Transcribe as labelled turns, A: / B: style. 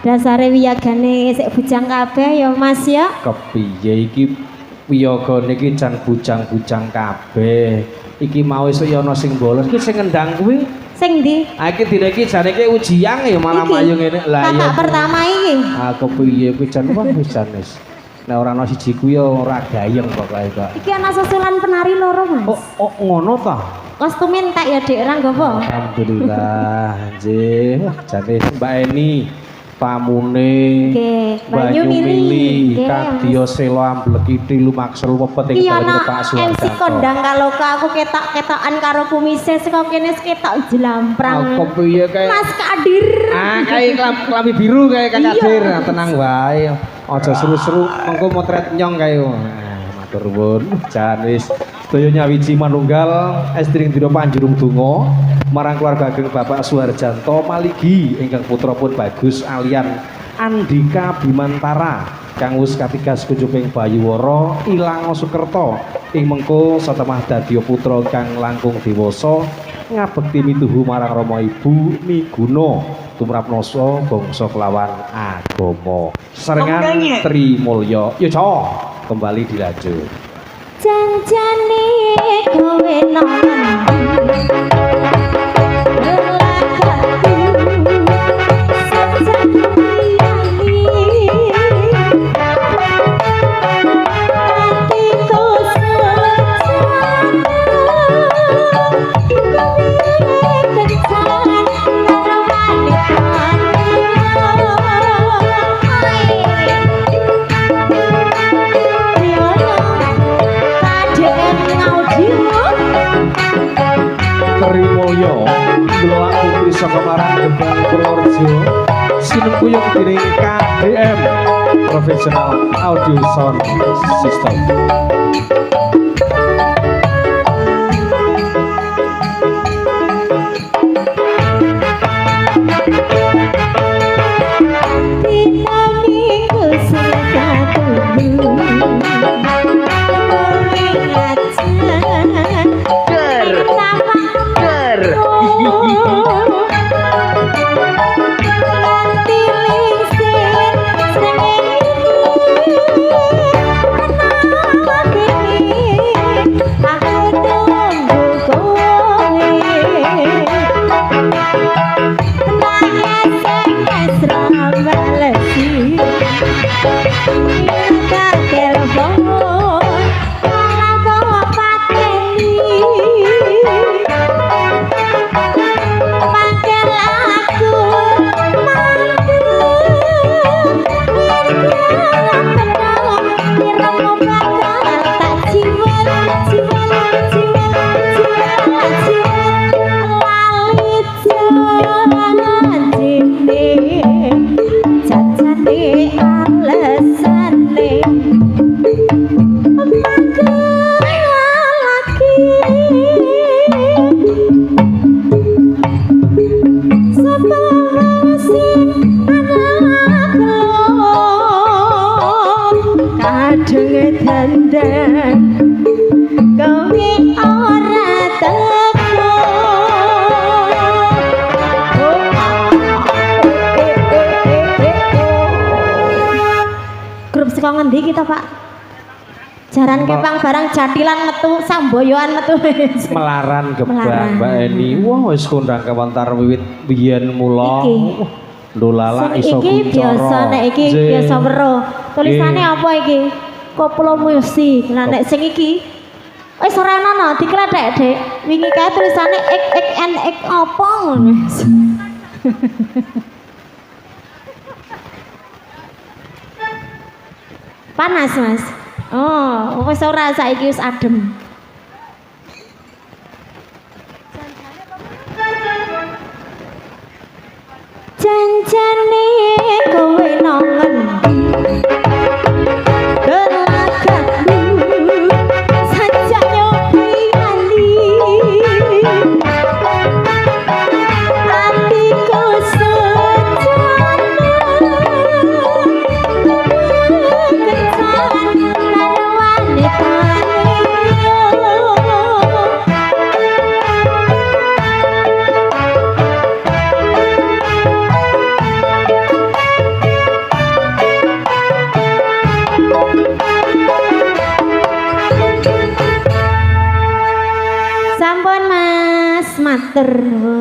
A: Dasare wiyagane sik bujang kabeh ya Mas ya.
B: Kepiye iki wiyagane iki jan bujang-bujang kabeh. Iki mau esuk ya ana sing bolos. Iki sing ngendang kuwi
A: sing ndi?
B: Ah iki dina iki jane iki ujian ya malah mayu ngene. Lah iya.
A: Kakak pertama iki.
B: Ah kepiye kuwi jan wah wis jan wis. Nek ora ana siji kuwi ya ora gayeng pokoke kok.
A: Iki ana susulan penari loro Mas.
B: Oh, oh ngono ta?
A: Kostume entek ya Dik, ora nggawa.
B: Alhamdulillah, nggih. Wah jane Mbak Eni pamune
A: Banyu Mili
B: kadya sela ambleki lumaksel wepet ing dalem Pak Suwarto.
A: MC kondang kaloka aku ketok-ketokan karo kumise saka kene ketok jlamprang.
B: Apa piye kae?
A: Mas Kadir.
B: Ah kae klambi biru kae Kang Kadir. Tenang wae. Aja seru-seru mengko motret nyong kae. Matur nuwun. Jan wis sedaya nyawiji manunggal estring dina panjurung donga marang keluarga ageng Bapak Suharjanto Maligi ingkang putra pun Bagus alian Andika Bimantara kang wis katigas kunjuping Bayuwara Ilango Sukerta ing mengko satemah dadya putra kang langkung dewasa ngabekti mituhu marang Rama Ibu miguna tumrap nasa bangsa kelawan agama. Serengan Trimulya. Yo co, kembali dilanjut.
A: Janjane kowe nang
B: Trimulya ndelok putri saka marang Gebang Purworejo sinengkuyung dening KDM Professional Audio Sound System.
A: Thank you. Saka ndi kita, Pak? Jaran kepang barang jatilan metu, samboyoan metu.
B: Melaran Gebang.
A: Melaran.
B: Mbak Eni. Wah, wis kondang kawentar wiwit biyen mula.
A: Iki.
B: Wah, Ndolala
A: Sing
B: iso
A: iki biasa nek iki biasa weruh. Tulisane apa iki? Koplo musik. Lah nek sing iki wis ora ana diklethek, Dik. Wingi kae tulisane X X N X apa ngono. Panas, Mas. Oh, wis ora saiki wis adem. Janjane kowe nang ngendi? Gelagahmu sajak nyobi ali. Atiku sejana kencan lan wanita. Sampun Mas, matur nuwun.